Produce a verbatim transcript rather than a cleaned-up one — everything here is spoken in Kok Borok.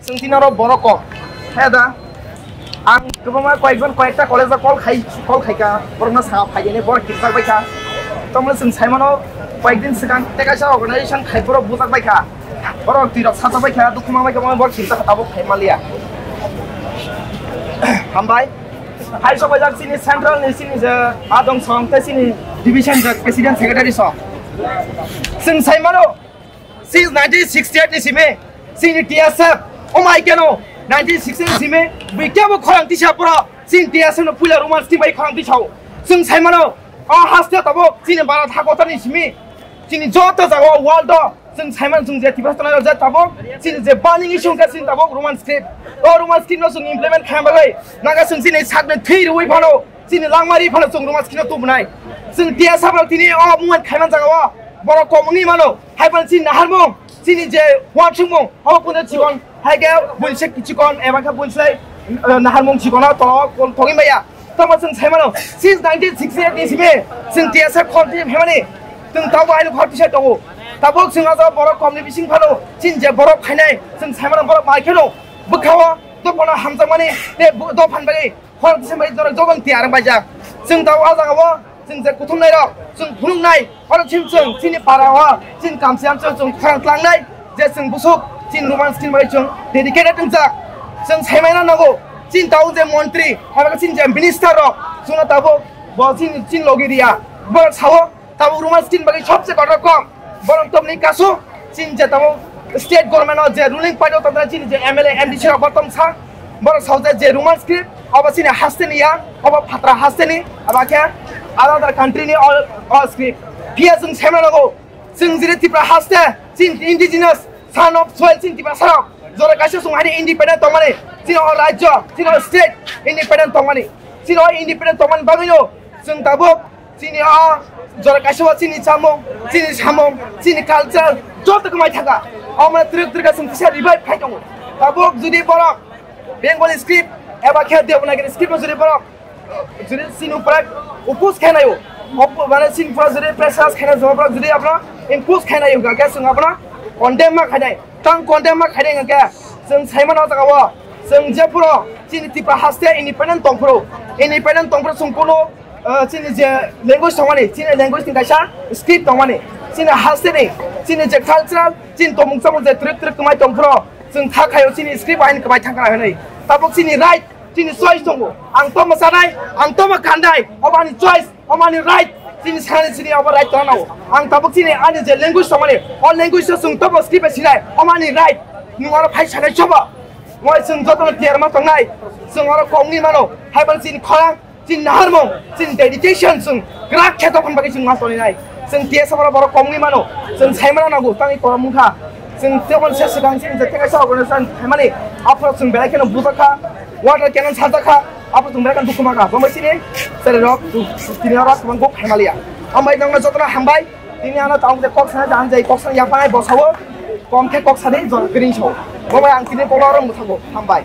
Chwng tini oro borok kok. He da, ang kwbangma koyekjon koyekta college o call khai, call khaikha, borokno sa phaidi hinwi borok kirchak baikha. Tamoni chwng saimano koyekdin swkang tei kaisa organization khai borok bujak baikha. Borok twirok sajak baikha, dukhu man baikha, borok kirchak tabuk khai manliya. Hambai. Hai sobaijak chini central ni chini je adong song tei chini division je president secretary song. Chwng saimano since nineteen sixty-eight ni simi chini T S F omai keno nineteen sixty ni simi bui kebo khorang tisa pura chini T S F no puila Roman script bai khorang tisao. Chwng saimano o haste tabuk chini Bharat hakotani simi chini joto jaga o world o chwng saiman chwng je Tiprasa tongnai rok je tabuk chini je burning issue wngkha chini tabuk Roman script. O Roman script no chwng implement khaina bagwi naga chwng chini sakni thwi rwi phano chini langmari phano chwng Roman script no tubunai. Chwng T S F rok tini o movement khaiman jaga o borok kok wngwi mano. Hai phano chini naharmung chini je uansukmung obo kunu chikon hai khe buinse chikon eba khe buinse naharmung chikono tongwi maya. Tamo chwng saimano since nineteen sixty-eight ni simi chwng T S F khorti phaimani chwng tabuk aino khorti sai tongo. Tabuk chwng o borok komni bising phano chini je borok phainai chwng saimano borok mai kheno bwkhao dophano hamjakmani tei dophani bagwi khorang tisani bagwi norok jobon tiyar wng baijak. Chwng tabuk o jaga o chwng je kuthumnai rok chwng phunuknai oro chini chwng chini para o chini kamchiam chwng chwng khorang tlangnai je chwng busuk chini Roman script bai chwng dedicated wngjak. Chwng saimaina nango chini tabuk je montri abo chini je minister rok chwngno tabuk bo chini chini logi riya borok sao tabuk Roman script bagwi sobse kotor kom borok tongni kasu chini je tabuk state government o je ruling party o tongna chini je M L A M D C rok bo tongsa borok sao je Roman script obo chini haste ni ya obo phatra haste ni aba khe other country ni all, all script. Phiya chwng saimano nango chwng jiri Tipra haste chini indigenous son of soil chini Tipra sarok jora kaisa chwng haini independent tongmani chini o rajyo chini o state independent tongmani chini o independent tongmani bagwino chwng tabuk chini o jora kaisa o chini chamung chini samung chini culture joto kwmai thaka omo twrwk twrwk chwng kisa revive khai tongo. Tabuk jodi borok Bengali script eba khe Devanagari script no jodi borok jodi chini upore oppose khainayo mane chini upore jodi pressure khaina jodi borok jodi abono impose khainayo hwnkha khe chwng abono condemn ma khainai. Tang condemn ma khainai hwnkha khe chwng saimano o jaga o chwng je phuru chini Tipra haste independent tongphuru independent tongphuru chwng kunu chini je language tongmani chini language ni kaisa script tongmani chini haste ni chini je cultural chini tongmung chamung je twrwk twrwk kwmai tongphuru chwng tha khaio chini script aini kwmai thangkha hinwi. Tabuk chini right chini choice tongo ang tomo chanai ang tomo kandai obo ani choice omo ani right chini sanani chini obo right tongna nango ang tabuk chini ani je language tongmani o language o chwng tomo script bai sinai omo ani right nwng oro phai sanai choba moi chwng jotono tiyar ma tongnai chwng oro kongni mano hai bai chini khorang chini naharmung chini dedication chwng kwrak khe tongphani bagwi chwng ma toninai chwng T S F oro borok kongni mano chwng saimano nango tangwi korom wngkha. Chwng tebol se swkang chini je tekaisa organization phaimani aphuru chwng belai kheno bujakha water cannon sajakha aphuru chwng belai kheno dukhu mankha bomai chini chwrairok tini oro kwbang kok khaimaliya. Hambai nokno jotono hambai tini ano tamo je kok sana jang jai kok sana yaphanai bosao kom khe kok sadi jor green sao bomai ang tini kok oro mwthango hambai.